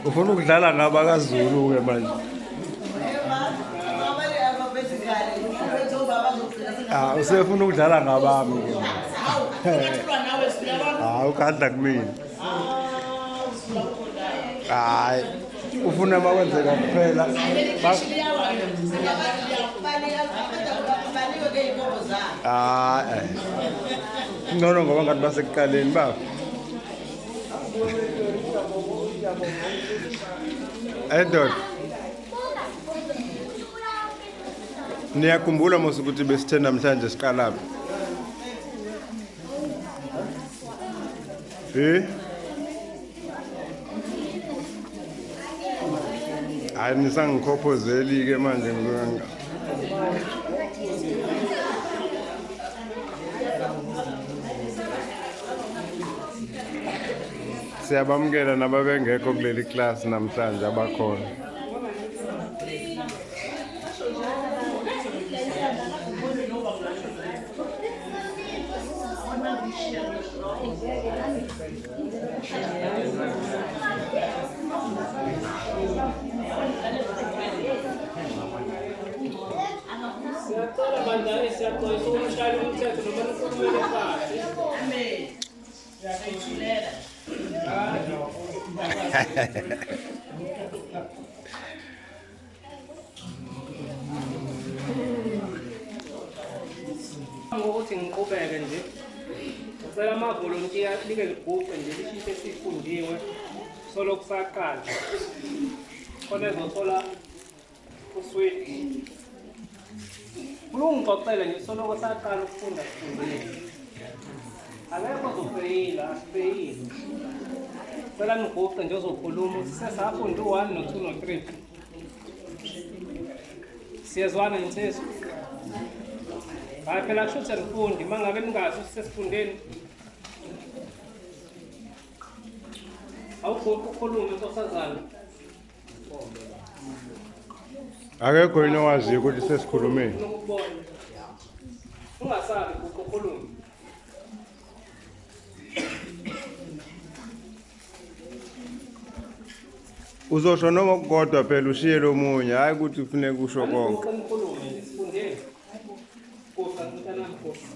Ufuna ukudlala ngabakaZulu ke manje. Ah, usefuna ukudlala ngabami ke manje. Ah, ukadla kumina. Hayi, ufuna makwenzeka kuphela. Ah, eh. Ngcono ngoba ngathi basekuqaleni baba. Edward. Niyakhumbula mos ukuthi besithe namhlanje siqala phi? Eh? Hayi nisangikhophozeli ke manje ngizonga. Siyabamukela nababengekho kuleli class namhlanje abakhona. Siyacela bandla siyaxolisa ukushaya umthetho noma nikhulumele phansi. Amen. Siyakuthulela. Ngokuthi ngiqhubeke nje. Ngicela amavolontiya like liguqe nje lishintshe esifundiwe solokhu saqala. Khona ezothola uswidi. Kulungixoxele nje soloko saqala ukufunda sifundile. Akekho ozofeyila, asifeyile. Cela niguqe nje ozokhuluma ukuthi sesafunda u-1 no-2 no-3. Siyezwana insizwa? Hayi phela kusho ukuthi anifundi, uma ngabe ningazi ukuthi sesifundeni. Awuguqe ukhulume nkosazana. Akekho yini owaziyo ukuthi sesikhulumeni. Ungasabi guqa ukhulume. Uzosho noma kukodwa phela ushiye lo munye, hayi ukuthi kufuneka usho konke. Ukhulume nje sifundeni. Guqa mntanami guqa.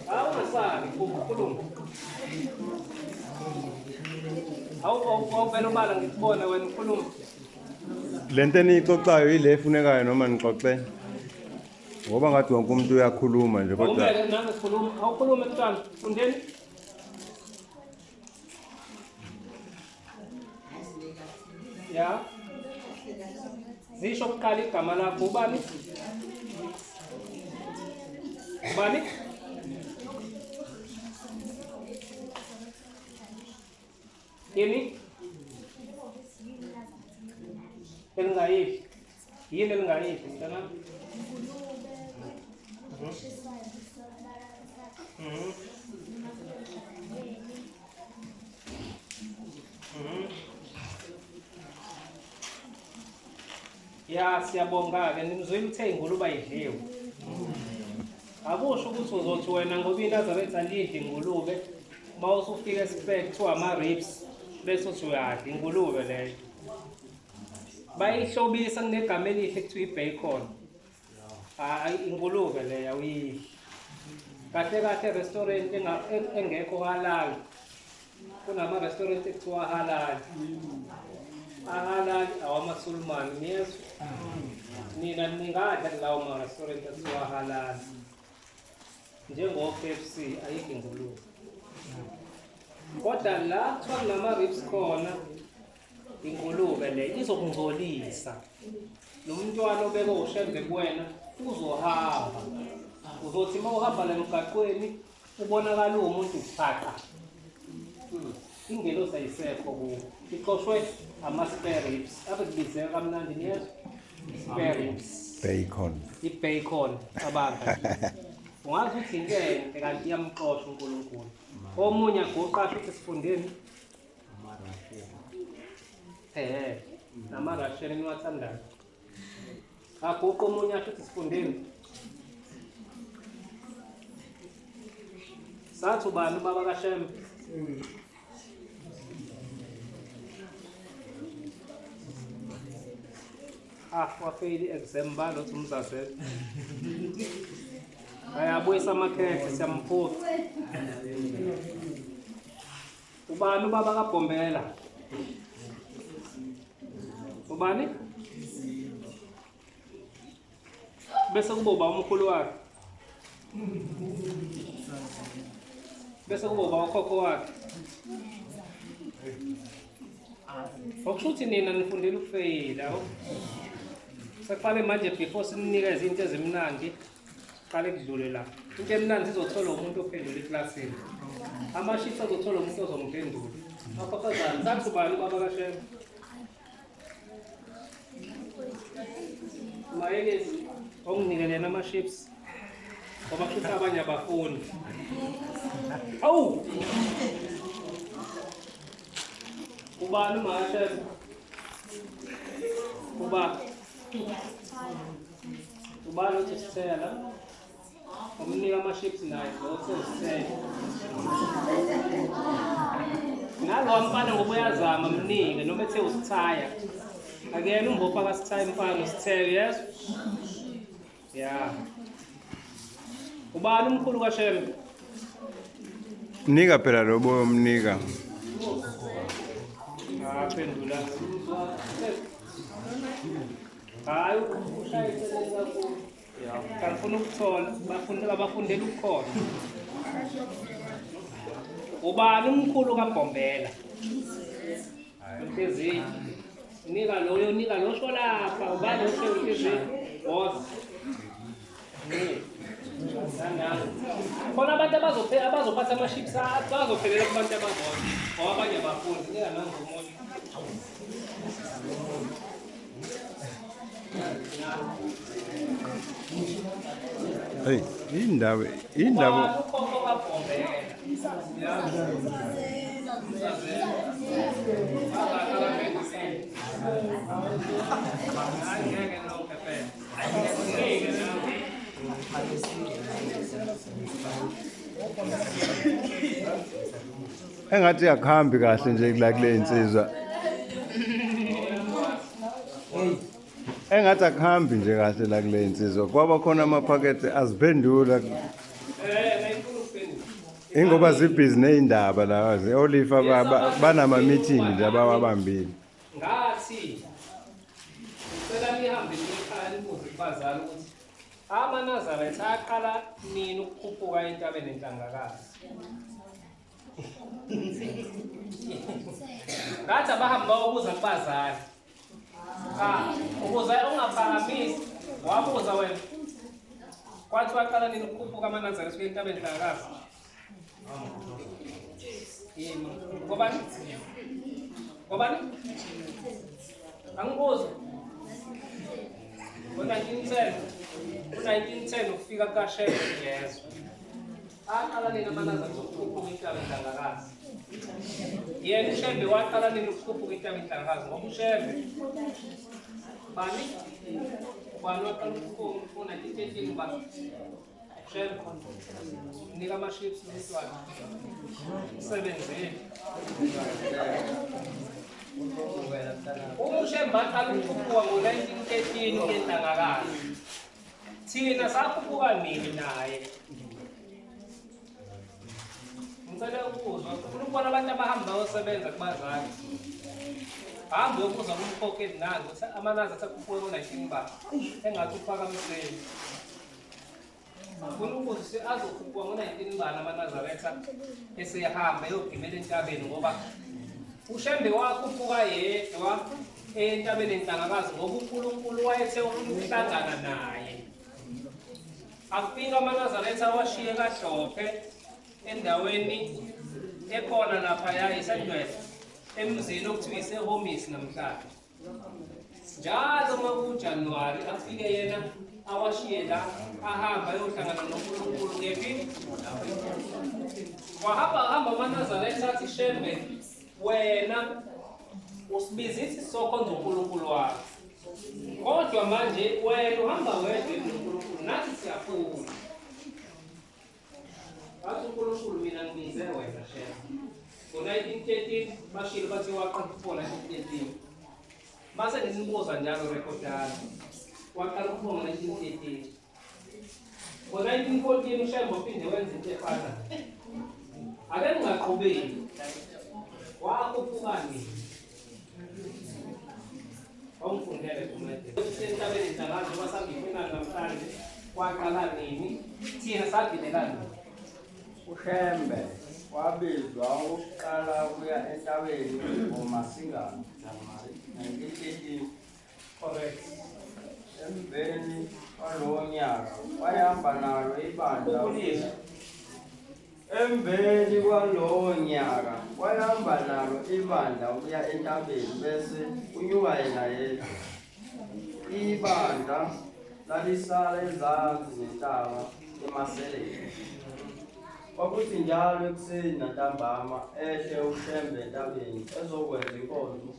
Awungasabi guqa ukhulume. Awuvele ubala ngikubona wena ukhuluma. Lento eniyixoxayo ile efunekayo noma nixoxe? Ngoba ngathi wonke umuntu uyakhuluma nje kodwa. Awumele nami sikhuluma, awukhulume mntwana, fundeni. Ya. Zisho kuqala igama lakho ubani? Ubani? Yini? Elingayidli. Yini elingayidli mntanami? Ya siyabonga-ke nimzwile uthe ingulube ayidliwe. Akusho ukuthi uzothi wena ngoba iNazaretha alidli ingulube, uma usufika esipeke kuthiwa ama-ribs bese uthi uyadla ingulube leyo. Bayihlobisa kunegama elihle kuthiwa i-bacon. Hayi ingulube leyo awuyidli. Kahle kahle restaurant engekho halal. Kunama-restaurant ekuthiwa halal. Ahalal awamaSulumane niyezwa? Nina ningadla kulawo ma-restaurant ekuthiwa halal. Njengo-KFC ayikho ingulube. Kodwa la kuthiwa kunama-ribs khona ingulube le izokungcolisa. Lo mntwana obeke ushembe kuwena uzohamba. Uzothi uma uhamba la emgaqweni ubonakala uwumuntu phaqa. Ingelosi ayisekho kuwo. Ixoshwe ama-spare ribs. Ave kubizeka kamnandi niyezwa? Spare ribs. Bacon. I-bacon cabanga. Ungazi ukuthi into enhle kanti iyamxosha uNkulunkulu. Omunye aguqa asho ukuthi sifundeni? Nama-Russian eniwathandayo. Aguqa omunye asho ukuthi sifundeni? Sathi ubani ubaba kaShembe? Wafeyila i-exam balo uthi umzazela. Ayabuyisa amakhekhe siyamphuca. Ubani ubaba kaBhombela? Ubani? Bese kuba uba umkhulu wakhe. Bese kuba uba ukhokho wakhe. Okusho ukuthi nina nifundile ukufeyila. Sekuqale manje before sinikeze into ezimnandi, qale kudlule la. Into emnandi izothola umuntu ophendula eklasini. Amashitsi azothola umuntu ozomphendula. Akhokhazana, sathi ubani ubaba kaShembe? Mayekezi onginike lena ama-chips. Ngoba kusho ukuthi abanye abafuni. Awu! Ubani uMaShembe? Uba? Ubani uthi sithela? Umnika ama-chips naye, lo uthe usithela. Nalowa mfana ngoba uyazama mnike noma ethe usithaya. Akuyena umbopha kasithaya mfana usithele, yes? Yeah. Ubani umkhulu kaShembe? Nika phela lo boyomnika. Phendula. Hayi ushaya iceleni kakhulu. Ngifuna ukuthola, abafundela ukukhona. Ubani umkhulu kaBhombela? Inhliziyo. Nika loyo, nika lo sho lapha, ubani osho inhliziyo? Boss. Khona abantu abazophatha ama-chips bazophelela kubantu ababodwa ngoba abanye abafundi. Nika nangu omunye. Hey, indaba indaba ukhokho kaBhombela. Engathi akuhambi kahle nje la kule insizwa. Engathi akuhambi nje kahle la kule insizwa. Kwaba khona amaphakethe aziphendula. Ingoba zibhizi nezindaba la Olifa banama meeting nje abawabambile. Ngathi ngicela nihambe ekhaya nibuze kubazali ukuthi amaNazaretha aqala nini ukukhuphuka entabeni eNhlangakazi. Ngathi abahambi bayobuza kubazali. Ukuze ungaphakamisi, wabuza wena. Kwathi waqala nini ukukhuphuka amaNazaretha kuya entabeni eNhlangakazi? Ngobani? Ngobani? Angibuzwa. Ngo-1910, ngo-1910 ukufika kukaShembe ngezwe. Aqala nini amaNazaretha ukukhuphuka intaba eNhlangakazi? Yena uShembe waqala nini ukukhuphuka intaba eNhlangakazi? Ngoba uShembe bani? Ubani waqala ukukhuphuka ngo-1913 ubani? Shembe. Nika ama-chips umntwana. Usebenzile. UShembe aqala ukukhuphuka ngo-1913 kuyenhlangakazi. Thina sakhuphuka nini naye? Ngicela ukuzwa, ufuna ukubona abantu abahamba bayosebenza kubazali. Hambe uyobuza kumkhokheli nangu ukuthi amaNazaretha akhuphuke ngo-19 ba engathi uphakamiseni. Ufuna ukuze azokhuphuka ngo-19 bani amaNazaretha esehamba eyogibela entabeni ngoba uShembe wakhuphuka yedwa entabeni eNhlangakazi ngoba uNkulunkulu wayethe ufuna ukuhlangana naye. Afika amaNazaretha awashiye kaHlophe endaweni ekhona laphaya iseNdwedwe emzini okuthiwa iseHomisi namhlanje. Njalo uma kuJanuwari afike yena awashiye la ahamba ayohlangana noNkulunkulu kephi? Wahamba hamba amaNazaretha athi Shembe wena usibizithi sokhonza uNkulunkulu wakho. Kodwa manje wena uhamba wedwa uNkulunkulu nathi siyafuna. Wathi uNkulunkulu mina ngibize wena Shembe. Ngo-1913 bashilo bathi waqala ukubona 1913. Mase nginibuza njalo rekhodana. Waqala ukubona ngo-1913. Ngo-1914 uShembe uphinde wenza into efanayo. Ake ngingaqhubeki. Wakhuphuka nini? Awungifundele kumele. Sentabeni njengazo basangifuna namhlanje kwaqala nini? Thina sagibela nini? uShembe wabizwa ukuqala ukuya entabeni ngoMasingana 1913. Correct. Emveni kwalowo nyaka wayehamba nalo ibandla. Emveni kwalowo nyaka wayehamba nalo ibandla ukuya entabeni bese kunyuka yena yedwa. Ibandla lalisala ezansi nentaba eMaseleni. Kwakuthi njalo ekuseni nantambama ehle uShembe entabeni ezokwenza inkonzo.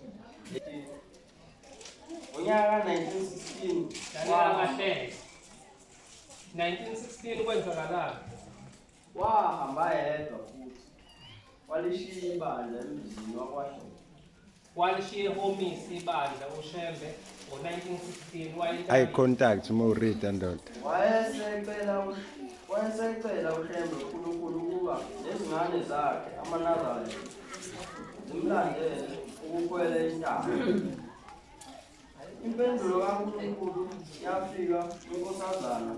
Ngonyaka 1916 kahle. 1916 kwenzakalani? Wahamba yedwa futhi walishiya ibandla emzini wakwaShembe. Walishiya ehhovisi ibandla uShembe ngo-1916 wayita Eye contact uma uread ndoda. Wayesecela uShembe uNkulunkulu ukuba nezingane zakhe amaNazaretha zimlandele ukukhwela intaba. Impendulo kaNkulunkulu yafika kwinkosazana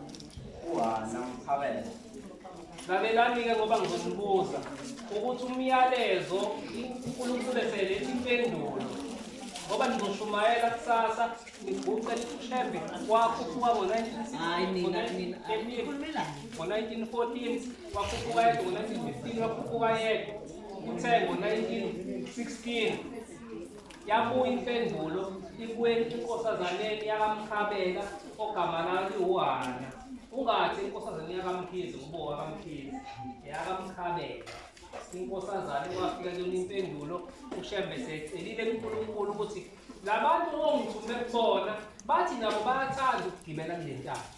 uHana Mkhabela. Lalelani-ke ngoba ngizonibuza ukuthi umyalezo uNkulunkulu eseletha impendulo. Ngoba nizoshumayela kusasa niguqe lithi uShembe wakhuphuka ngo-1914 wakhuphuka yedwa, ngo-1915 wakhuphuka yedwa, uthe ngo-1916 yabuya impendulo ibuye inkosazaneni yakaMkhabela ogama layo liwuHana. Ungathi inkosazane yakaMkhize ngoba wakaMkhize, yakaMkhabela. Inkosazane kwafika kuyona impendulo uShembe secelile kuNkulunkulu ukuthi labantu ongithume kubona bathi nabo bayathanda ukugibela kule ntaba.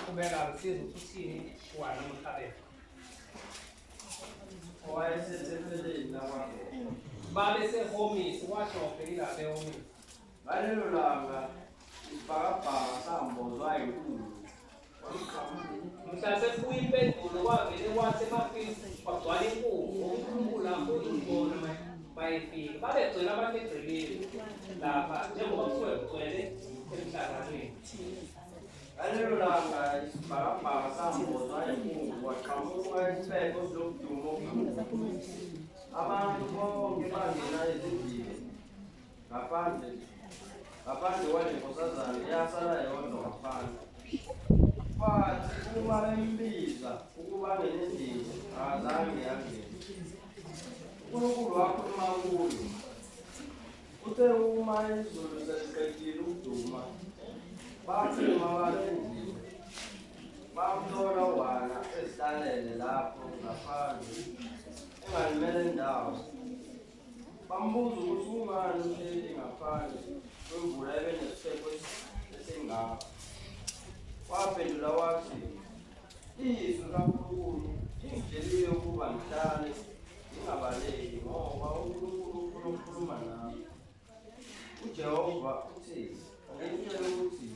Qhubeka ngisize ukuthi uthini uHana Mkhabela. Owayesethempelini lakwaGogo. Babe sehhovisi kwashophe ilapha ehhovisi. Ngalelo langa isibhakabhaka sambozwa yinkulu. Mhla sekubuya impendulo kwavele kwathi emafini kwagcwala inkungu uNkulunkulu afuna ukubona bayefika. Babegcwele abantu egcekeni lapha njengoba kusuke kugcwele emhlanganweni. Ngalelo langa isibhakabhaka sambozwa yinkulu kwaqhamuka isiphepho sodumo okukhulu. Abantu bonke bangena ezindlini ngaphandle kwale nkosazana eyasala yodwa ngaphandle. Kwathi uma bembiza ukuba angene endlini akazange angene. uNkulunkulu wakhuluma kuye. Uthe uma izulu seliqedile ukuduma baphuma abantu endlini. Bamthola uHana ezihlalele lapho ngaphandle engalimele ndawo. Bambuza ukuthi kungani uhleli ngaphandle kwemvula ebenesiphepho esingaka. Waphendula wathi, izwi likaNkulunkulu lingitshelile ukuba ngihlale ngingabaleki ngoba uNkulunkulu ufuna ukukhuluma nami. uJehova uthi angitshele ukuthi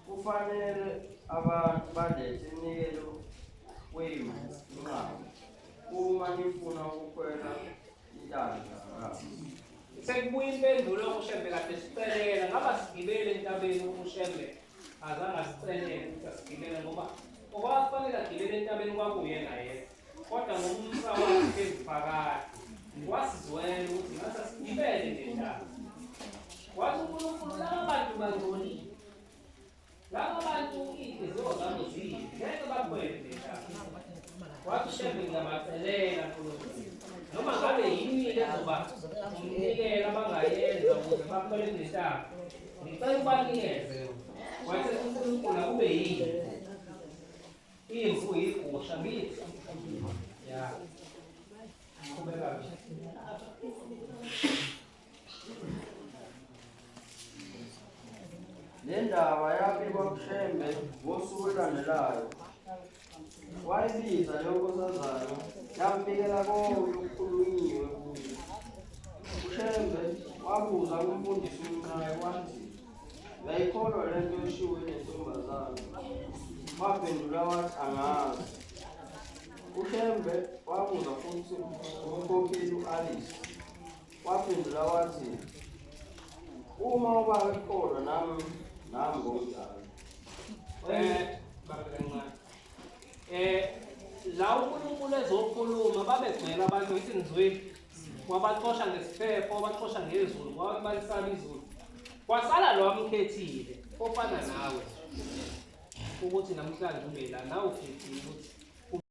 kufanele abantu balethe iminikelo wemvu inqama uma nifuna ukukhwela intaba. Sekubuya impendulo uShembe kade sicelela ngaba sigibele entabeni uShembe azange asicelele ukuthi asigibele ngoba okwakufanele agibele entabeni kwakuyena yedwa. Kodwa ngokumsa wakhe phakathi wasizwela ukuthi ngathi asigibele le ntaba. Wathi uNkulunkulu laba bantu bangcolile. Laba bantu iy'nhliziyo zabo zimbi ngeke bakhwele le ntaba. Wathi uShembe ngiyabacelela Nkulunkulu noma ngabe yini ezoba umnikelo abangayenza ukuze bakhwele le ntaba ngicela ubanikeze. Wathi uNkulunkulu akube yini imvu yigusha ngithi Ya. Qhubeka. Le ndaba yabikwa kuShembe ngosuku olulandelayo. Wayibiza leyo nkosazana yambikela konke okukhulunyiwe kuyo. UShembe wabuza kumfundisi uMnqayi wathi, "Uyayikholwa le nto eshiwo yile ntombazane?" Waphendula wathi, "Angazi." UShembe wabuza futhi umkhokheli u-Alice. Waphendula wathi, "Uma ubaba ekholwa nami nami ngokunjalo." Baba kancane. La uNkulunkulu ezokhuluma babegcwele abantu ngithi nizwile. Wabaxosha ngesiphepho, wabaxosha ngezulu, wabalisaba izulu. Kwasala lo amkhethile ofana nawe. Ukuthi namhlanje ube la nawe ukhethile ukuthi